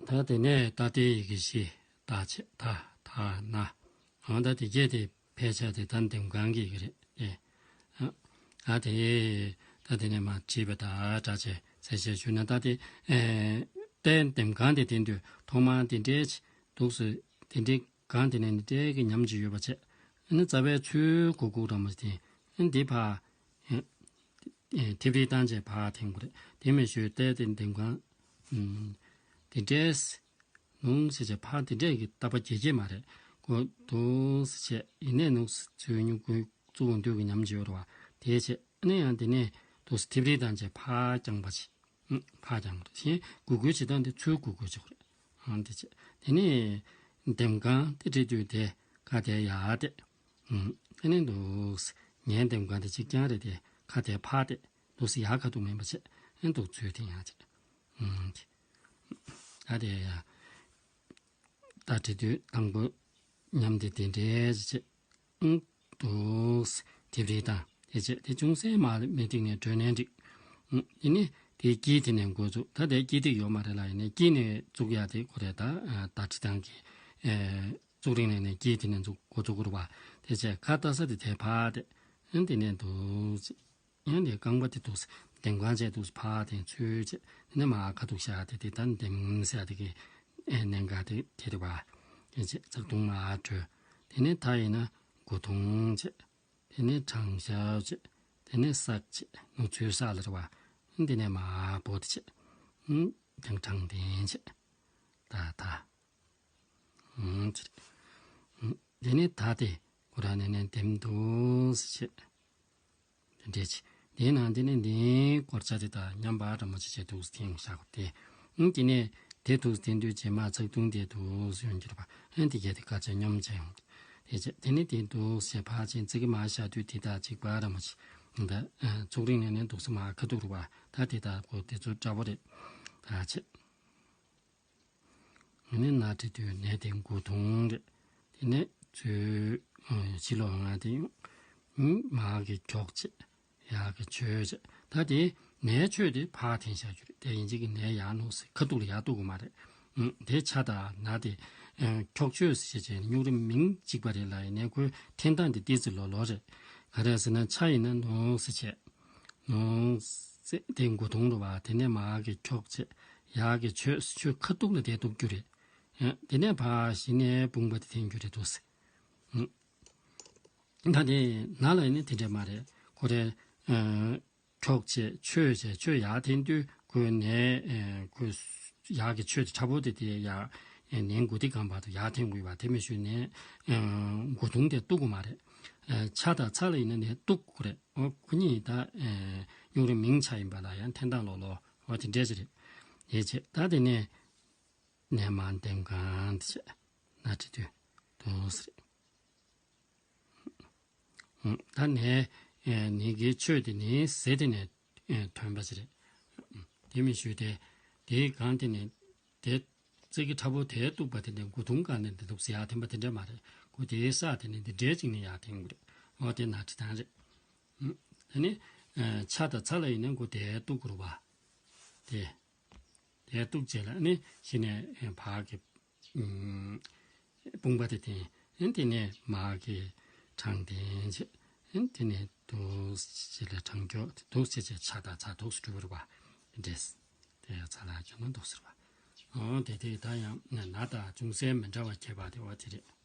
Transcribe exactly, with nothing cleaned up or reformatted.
ད་དེ་ནས་ད་ལྟའི་ཡི་གེ་བཞི། ད་ཆེ་ད་ད་ན། འོ་ད་དེ་གྱད་དེ་ཕལ་ཆེར་དེ་ད་འདེམས་ཁང་གི་ཡི་གེ་རེད་དེ། ཨ་དེ་ད་དེ་ནས་མ་བྲིས་པ་ད་འདྲ་ཆེ་ཟེར་བྱས་ཞུས་ན། ད་དེ་ཨེ་ལྟའི་འདེམས་ཁང་དེ་དེ་འདུག་ཐོག་མར་དེ་འདྲའི་འདུག་སེ་དེ་འདྲའི་གང་དེ་ནས་འདི་འདྲའི་གི་ཉམས་ཅིག་ཡོད་པ་བྱས། ཨ་ནི་རྩ་བའི་ཚུལ་གུག་གུག་ར་མ་དེ་ཨ་འདི་ཕ་ཨེ་ཐིབ་རིལ་བཏང་བྱས་ཕར་འཐེན་དགོས་རེད། དེ་མིན་ཞུས་ཏེ་དེ་འདེམས་ཁང་དེ་འདྲས་ནུང་ཟེར་བྱས་ཕར་དེ་འདྲས་ཀྱི་ལྟ་བ་རྒྱས་རྒྱས་མ་རེད། གོ་འདུག་ཟེར་བྱས་ཡིན་ནས་ནུང་ཚུལ་ཉུང་ཀུན་གཙུག་འདུས་ཀྱི་ཉམས་ཅིག་ཡོད་རེད་བ། དེ་བྱས་ཨ་ནི་ཡང་དེ་ནས་འདུག་སེ་ཐིབ་རིལ་བཏང་བྱས་ཕར་བརྐྱངས་པ་བྱས། ཕར་བརྐྱངས་པ་རེད། གཞན་གུག་གུག་བྱེད་སྟངས་དེ་ཚུར་གུག་གུག་བྱེད་དགོས་རེད། ཨང་དེ་བྱས་དེ་ནས་འདེམས་ཁང་དེ་བྲིས་དུས་དེ་ཁ་དེ་ཡར་བལྟས། ཨུམ། དེ་ནས་འདུག་སེ་ངའི་འདེམས་ཁང་དེ་གཅིག་རྐྱང་རེད་དེ་ཁ་དེ་ཕར་བལྟས། འདུག་སེ་ཡར་ཁ་ཐུག་མིན་པ་བྱས། ཨེ་འདུག་ཚུལ་དེ་ཡང་བྱས། ཨུམ། ད་དེ་ཡ། ད་བྲིས་དུས་དང་པོ་ཉམས་དེ་དེ་འདྲའི་བྱས། ཨུམ། འདུག་སེ་དེ་བྲིས་དང་དེ་བྱས་དེ་ཅུང་ཟད་མ་མི་འགྲིག་ནས་གྲོས་ནས་འགྲིག་ཨུམ། དེ་ནས་དེ་དཀྱིལ་དེ་ནས་འགོ་བཙུགས། ད་དེ་དཀྱིལ་དེ་ཡོད་མ་རེད་ལ། ཡིན་ནས་དཀྱིལ་ནས་བཙུགས་ཡ་དེ་ཁོ་རེད། ད་ད་བྲིས་དང་གི་ཨེ་གཙུག་རིང་ནས་ནས་དཀྱིལ་དེ་ནས་འཛུགས་འགོ་བཙུགས་དགོས་རེད་བ། དེ་བྱས་ཁ་ལྟ་ས་དེ་དེ་ཕར་དེ་ཨེ་དེ་ནས་འདུག་སེ། ཡང་དེ་རྐང་པ་དེ་འདུག་སེ་འདེམས་ཁང་བྱས་འདུག་སེ་ཕར་དེ་ཚུར་བྱས། དེ་ནས་མར་ཁ་ཐུག་བཞག་དེ་དེ་ད་འདེམས་ཟེར་དེ་གི་ཨེ་གནད་འགག་དེ་དེ་རེད་བ། དེ་བྱས་ཙག་ཐུང་མར་བྲོས། དེ་ནས་ད་ཡིན་ན་མགོ་ཐུང་བྱས། དེ་ནས་དྲང་ཤག་བྱས། དེ་ནས་སག་བྱས། ནུ་ཚོའི་ས་ལ་རེད་བ། དེ་ནས་མར་བོ་དེ་བྱས། དེ་དྲང་བདེན་བྱས། ད་ད། ཨུམ། དེ་ནས་ད་དེ་ཁོ་རང་ནས་ནས་འདེམས་འདུག་སེ་བྱས། དེ་འདྲས་བྱས། དེའི་ནང་དེ་ནས་འདིའི་སྐོར་ཆ་དེ་དག་མཉམ་པ་འདྲ་མོ་ཅིག་བྱས་འདུག་སེ་འཐེན་བཞག་དགོས་ཏེ། ཨུམ། དེ་ནས་དེ་འདུག་སེ་འཐེན་དུས་རྗེས་མ་ཚག་ཐུང་དེ་འདུག་སེ་ཡོང་གི་རེད་པ། ཨ་དེ་གས་དེ་དཀར་ཆ་སྙོམས་བྱས་ཡོང་། དེ་བྱས་དེ་ནས་དེ་འདུག་སེ་ཕར་ཕྱིན་ཙི་གི་མར་བཞག་དུས་དེ་དག་གཅིག་པ་འདྲ་མོ་ཅིག་ད་ཚུགས་རིང་ནས་ནས་འདུག་སེ་མར་ཁ་ཐུག་རུ་བ། ད་དེ་དག་གོ་དེ་ཚོ་འདྲ་པོ་རེད། ད་བྱས། ཨ་ནི་ན་བྲིས་དུས་ནས་དེ་མགོ་ཐུང་རེད། དེ་ནས་ཚུར་ཕྱི་ལོགས་ང་དེ་མར་གི་འཁྱོག་བྱས། ཡར་གི་ཆོས་བྱས། ད་དེ་ནས་ཆོས་དེ་ཕར་འཐེན་བཞག་རྒྱུ་རེད། དེ་ཡིན་གཅིག་གི་ནས་ཡར་ནུག་སེ་ཁ་ཐུག་ལ་ཡར་གཏུག་དགོས་མ་རེད། ཨུམ། དེ་ཆ་དང་ན་དེ་འཁྱོག་ཆོས་ཟེར་བྱས་སྨྱུག་རིམ་མིང་གཅིག་པ་རེད་ལ། ཡིན་ནའི་ཁོའི་འཐེན་སྟངས་དེ་ཏོག་ཙམ་ལོག་ལོག་རེད། ག་རེ་ཟེར་ན་ཆ་ཡིན་ན་ནུག་སེ་བྱས། ནུག་སེ་དེ་མགོ་ཐུང་རུ་བ། དེ་ནས་མར་གི་འཁྱོག་བྱས། ཡར་གི་ཆོས་ཆོས་ཁ་ཐུག་ལ་དེ་གཏུག་རྒྱུ་རེད། ཨ་དེ་ནས་ཕར་གཞི་ནས་དཔུང་པ་དེ་འཐེན་རྒྱུ་རེད་འདུག་སེ། ཨ་ད་དེ་ན་ལ་ཡིན་ན་དེ་འདྲས་མ་རེད། ཁོ་རེ་ཨ་འཁྱོག་བྱས་ཆོས་བྱས་ཆོས་ཡར་འཐེན་དུས་ཁོའི་ནས་ཨ་ཁོའི་ཡར་གི་ཆོས་དེ་ཕྲ་པོ་དེ་དེ་ཡར་ཨ་ནས་མགོ་དེ་སྒང་བར་དུ་ཡར་འཐེན་དགོས་པ། དེ་མིན་ཞུས་ནས་ཨ་མགོ་ཐུང་དེ་གཏུག་དགོས་མ་རེད། ཨ་ཆ་དང་ཚ་ལ་ཡིན་ན་ནས་གཏུག་དགོས་རེད། འོ་ཁོ་གཉིས་ད་ཨ་སྨྱུག་རིམ་མིང་ཆ་ཡིན་པ་ལ་ཡང་འཐེན་སྟངས་ལོག་ལོག་འོ་དེ་འདྲས་ཅིག་རེད། ཡེ་བྱས་ད་དེ་ནས་ནས་མར་འདེམས་ཁང་དེ་བྱས་ན་བྲིས་དུས་འདུག་སེ་རེད། ད་ནས་ནི་གི་ཆོས་དེ་ནི་ཟེར་དེ་ནས་ཐོན་པ་ཞིག་རེད། དེ་མི་ཞུས་ཏེ་དེའི་སྒང་དེ་ནས་དེ་རྩེ་གི་ཕྲ་པོ་དེ་གཏུག་པ་དེ་ནས་མགོ་ཐུང་སྒང་ནས་འདི་འདུག་ཟེར་ཡར་འཐེན་པ་དེ་འདྲ་མ་རེད། ཁོ་དེའི་ས་དེ་ནས་འདི་འདྲའི་ཅིག་ནས་ཡར་འཐེན་དགོས་རེད། འོ་དེ་ན་བྲིས་སྟངས་རེད། དེ་ནས་ཆ་དང་ཚ་ལ་ཡིན་ན་མགོ་དེ་གཏུག་དགོས་རེད་བ། དེ། དེ་གཏུག་བྱས་ལ་ནི་གཞི་ནས་ཕར་གི་དཔུང་པ་དེ་འཐེན། དེ་ནས་མར་གི་དྲང་བདེན་བྱས། དེ་ནས་འདུག་སེ་ལ་དྲང་འཁྱོག་འདུག་སེ་བྱས་ཆ་དང་ཚ་འདུག་སེ་འགྲུབ་པ་རེད་བ། འདྲེས། དེ་ཡང་ཚ་ལ་འཁྱོག་ན་འདུག་སེ་རེད་བ། འོ་དེ་དེ་ད་ཡང་ན་དང་ཅུང་ཟད་མི་འདྲ་བ་ཁྱད་པར་དེ་བ་དེ་རེད།